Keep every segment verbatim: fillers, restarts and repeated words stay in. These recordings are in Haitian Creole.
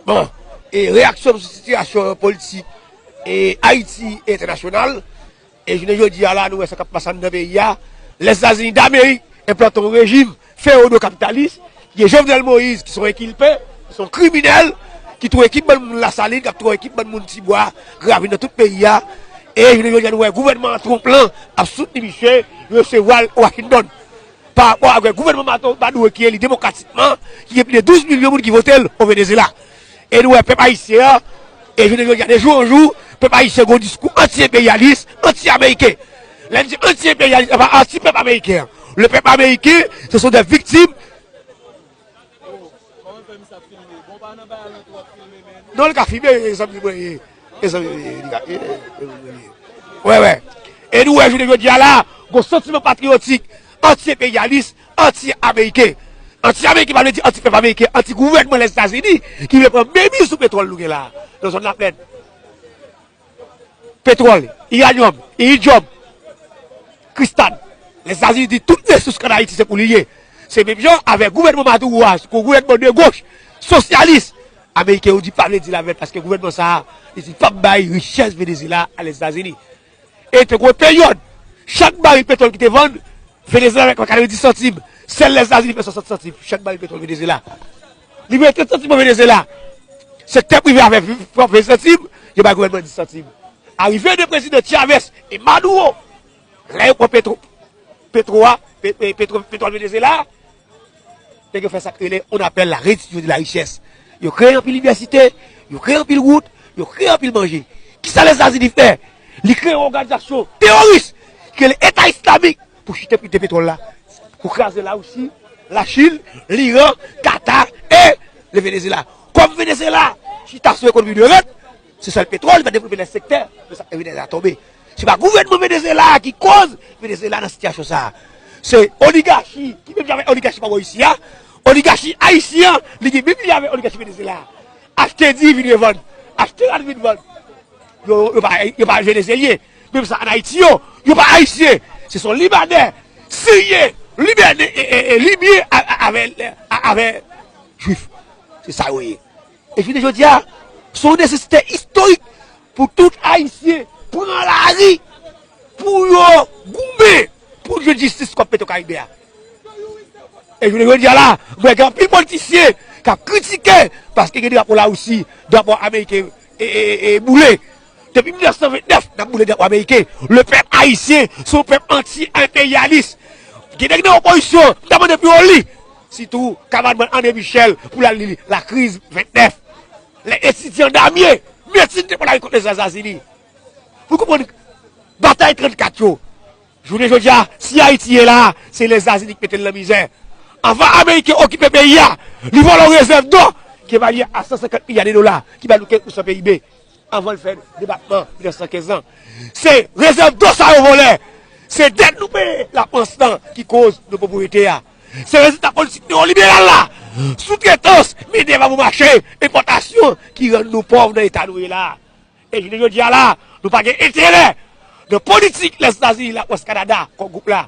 Bon, e reyaksyon m sou sitiyasyon politik e Ayiti entènasyonal, e jounen jodi a la, nou wè sa k ap pase anndan peyi a. Lèzetazini Damerik enplante yon rejim feyodo kapitalis, gen Jovenel Moïse ki se yon enkilpe, ki se yon kriminèl, ki touye ekip bann moun Lasalin, k ap touye ekip bann moun Tibwa, Gravin nan tout peyi a. E jounen jodi a, nou wè gouvènman an Trump lan ap soutni misye, yo resevwa l Washington. Pa rapò avèk gouvènman Maduro ki eli demokratikman, ki gen plis de douz milyon moun ki vote l o Venezyela. E nou wè pèp ayisyen an, e jounen jodi a, de jou an jou, pèp ayisyen gen yon diskou anti-enperyalis, anti-ameriken. Lè n di anti-enperyalis, se pa anti-pèp ameriken an. Le pèp ameriken, se son de viktim. Non, li ka filme, e zanmi mwen ye. E zanmi mwen ye, li ka, e, e, e, e, wè, wè. E nou wè, jounen jodi a la, gon santiman patriyotik, anti-enperyalis, anti-ameriken. Anti-ameriken pa vle di anti-pèp ameriken, anti-gouvènman Lèzetazini, ki vle pran menm sou petwòl nou gen la, nan zòn Laplèn. Petwòl, iranyòm, iridyòm, kristal. Lèzetazini di tout resous k ann Ayiti se pou li ye. Se menm jan avèk gouvènman Maduro a, se yon gouvènman de goch, sosyalis. Ameriken yo di pa vle deal avè l paske gouvènman sa a, li di l p ap bay richès Venezyela a Lèzetazini. E te gen yon peryòd, chak baril petwòl ki te vann, Venezyela fè katrevendis santim. Sèl Lèzetazini fè swasant santim, chak baril petwòl Venezyela. Li voye trant santim an Venezyela. Sektè prive a fè ven santim, yo bay gouvènman dis santim. Arive de prezidan Chavez e Maduro, lè yo pran petwo, petwo a, pe-, pe-, petwo, petwòl Venezyela, nèg yo fè sa k rele on appel la redistribution de la richesse. Yo kreye anpil inivèsite, yo kreye anpil wout, yo kreye anpil manje. Kisa Lèzetazini fè? Li kreye yon òganizasyon teworis ki rele Eta Islamik pou chite pri de petwòl la, pou kraze Larisi, Lachin, Liran, Kata e le Venezyela. Kòm Venezyela chita sou ekonomi de rant, se sèl petwòl, li pa devlope lòt sektè, men sa Venezyela tonbe. Se pa gouvènman Venezyela a ki koz Venezyela nan sitiyasyon sa a. Se oligachi, ki menm jan avèk oligachi pa bò isi a, oligachi ayisyen an, li gen menm jan avèk oligachi Venezyela a. Achte di vin revann, achte rad vin vann. Yo, yo pa, yo pa Venezyelyen. Menm sa ann Ayiti yo, yo pa Ayisyen. Se son Libanè, Siryen, Libanè, e, e, e, Libyen a, a, avè, a, avè Jwif. Se sa yo ye. E jounen jodi a, se yon nesesite istorik pou tout Ayisyen pran lari, pou yo goumen pou jwenn jistis kont Petwokaribe a. E jounen jodi a la, mwen gen anpil politisyen k ap kritike paske gen drapo Larisi, drapo ameriken e, e, e, e boule. Depi mil nèf san vennèf, n ap boule drapo ameriken. Le pèp ayisyen se yon pèp anti-enperyalis. Gen nèg nan opozisyon, m ta mande pou yo li, sitou kamarad mwen André Michel, pou l al li La Crise vennèf. Lè etidyan Damye Metin te pran lari kont Lèzetazini. Pou konprann batay trannkat yo. Jounen jodi a, si Ayiti ye la, se Lèzetazini ki mete l nan mizè. Anvan Ameriken okipe peyi a, li vòlè yon rezèv dò ki evalye a san senkant milya de dola, ki ba nou kenz pou san P I B, anvan l fè debakman mil nèf san kenz lan. Se rezèv dò sa yo vòlè. Se dèt nou peye Lafrans lan ki koz nou povrete a. Se rezilta politik newoliberal la, soutretans, mendèv a bon mache, enpòtasyon ki rann nou pòv nan eta nou ye la. E jounen jodi a la, nou pa gen enterè nan politik Lèzetazini, Lafrans, Kanada, kòm gwoup la.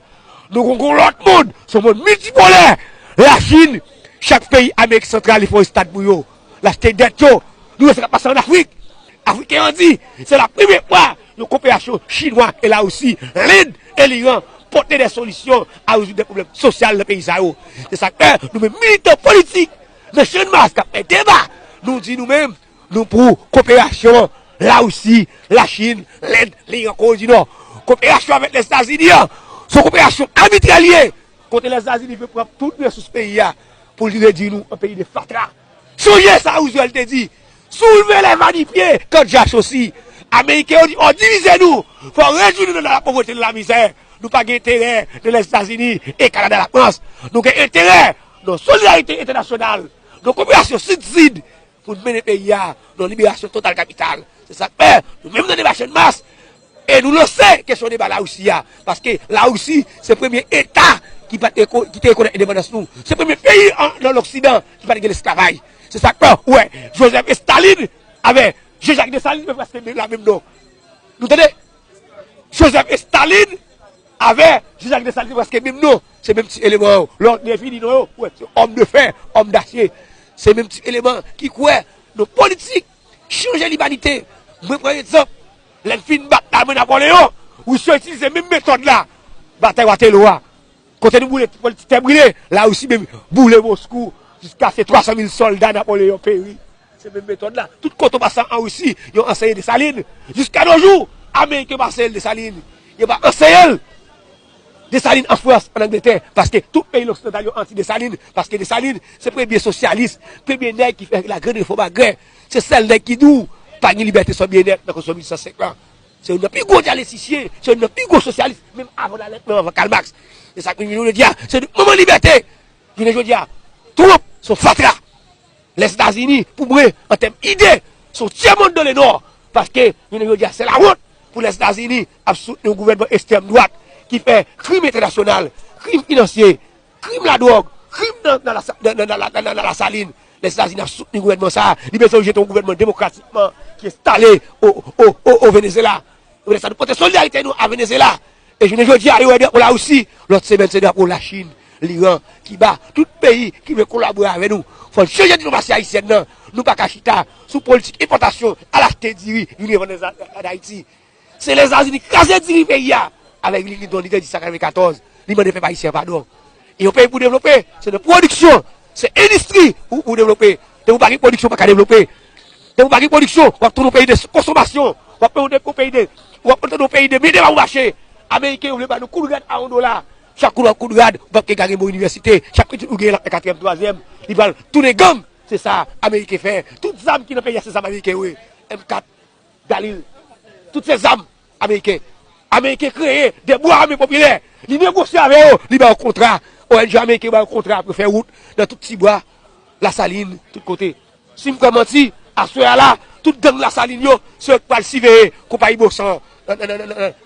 Nou gon, gon lòt mond, se yon mond miltipolè. Lachin, chak peyi Amerik Santral, li fè yon estad pou yo. L achte dèt yo. Nou wè sa k ap pase ann Afrik. Afriken an di, se la premye fwa yon koperasyon Chinwa e Larisi, Lend e Liran pote de solisyon a rezoud de pwoblèm sosyal nan peyi sa yo. Se sa k fè nou menm militan politik nan Channmas k ap fè deba, nou di nou menm, nou pou koperasyon Larisi, Lachin, Lend, Liran, Kore di Nò. Koperasyon avèk Lèzetazini an, se yon koperasyon abitrè li ye. Kote Lèzetazini vle pran tout resous peyi a pou li redui nou an peyi de fatra. Sonje sa Roosevelt te di, soulve lè vanipye, kandja chosi. Ameriken yo di, ò, divize nou, fò redui nou nan lapovrete, nan lamizè. Nou pa gen enterè nan Lèzetazini e Kanada, Lafrans. Nou gen enterè nan solidarite entènasyonal, nan koperasyon sid-sid, pou n mennen peyi a nan liberasyon total kapital. Se sa k fè, nou menm nan deba Channmas, e nou lanse kesyon deba Larisi a. Paske Larisi se premye eta ki pa te reko-, ki te rekonèt endepandans nou. Se premye peyi an, nan Loksidan ki pa t gen lesklavaj. Se sa k fè, ou wè, Joseph Stalin avè Jean-Jacques Dessalines, men prèske la menm non. Nou tande? Joseph Stalin avè Jean-Jacques Dessalines, se prèske menm non. Se menm ti eleman yo. Lè w defini non yo, ou wè, se homme de fer, homme d'acier. Se menm ti eleman ki kwè Non politik, chanje limanite. Mwen pran egzanp, lè n fin bat Lalmann Napoleyon, Ris yo itilize menm metòd la. Batay Watelo a. Kote nou boule politik tè brile, Larisi menm boule Moskou, jiska se twa san mil sòlda Napoleyon peri. Se menm metòd la. Tout kote w pase an Risi, yo anseye Desalin. Jiska nos jours, Ameriken pa anseye l Desalin. Yo pa anseye l Desalin an Frans, an Angletè, paske tout peyi loksidantal yo anti Desalin, paske Desalin se premye sosyalis, premye nèg ki fè la grande réforme agraire. Se sèl nèg ki di w pa gen libète san byennèt nan konstitisyon mil uit san senk lan. Se youn nan pi gwo dyaletrisyen, se youn nan pi gwo sosyalis, menm avan Lalenk, menm avan Karl Marx. E sa k vin jodi a, se youn nan pi gwo libète. Jounen jodi a, Trump se yon fatra. Lèzetazini, pou mwen, an tèm ide, se yon tièmonn dan le nò. Paske, jounen jodi a, se lawont pou Lèzetazini ap soutni yon gouvènman ekstrèm dwat ki fè krim entènasyonal, krim finansye, krim ladwòg, krim nan, nan, nan, nan Lasalin. Lèzetazini ap soutni gouvènman sa a. Li bezwen jete yon gouvènman demokratikman ki enstale o, o, o, o Venezyela. Se pou sa nou pote solidarite nou a Venezyela. E jounen jodi a, yo wè drapo Larisi. Lòt semèn, se drapo Lachin, Liran, Kiba. Tout peyi ki vle kolabore avè nou. Fò n chanje diplomasi ayisyèn nan. Nou pa ka chita sou politik enpòtasyon, al achte diri, vin revann an Ayiti. Se Lèzetazini kraze diri peyi a. Avèk Bill Clinton, li te di sa katrevenkatòz. Li mande pèp ayisyen an padon. E yon peyi pou devlope, se nan pwodiksyon, se endistri ou, ou devlope. Depi w pa gen pwodiksyon, w pa ka devlope. Depi w pa gen pwodiksyon, w ap tounen yon peyi de konsomasyon. W ap tounen yon peyi de, w ap tounen yon peyi de mete pa pou mache. Ameriken yo vle ba nou kout rad a yon dola. Chak kou w ap kout rad, w p ap ka gen bon inivèsite. Chak pitit ou genyen l ap fè katriyèm, twazyèm, li pral tounen gang. Se sa Ameriken fè. Tout zam ki nan peyi a, se zam Ameriken yo ye. M kat, Galil. Tout se zam Ameriken. Ameriken kreye de bwa ame popilè. Li negosye avè yo, li ba yo kontra. O N G Ameriken ba yo kontra pou fè wout nan tout ti bwa, Lasalin, tout kote. Si m fè manti, aswè a la, tout gang Lasalin yo, se yo k pral siveye konpayi Bosan nan,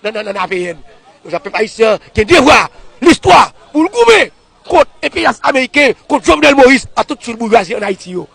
nan, nan A P N. Donk, pèp ayisyen an gen devwa, listwa, pou l goumen kont enperyas ameriken, kont Jovenel Moïse, ak tout sous boujwazi ann Ayiti yo.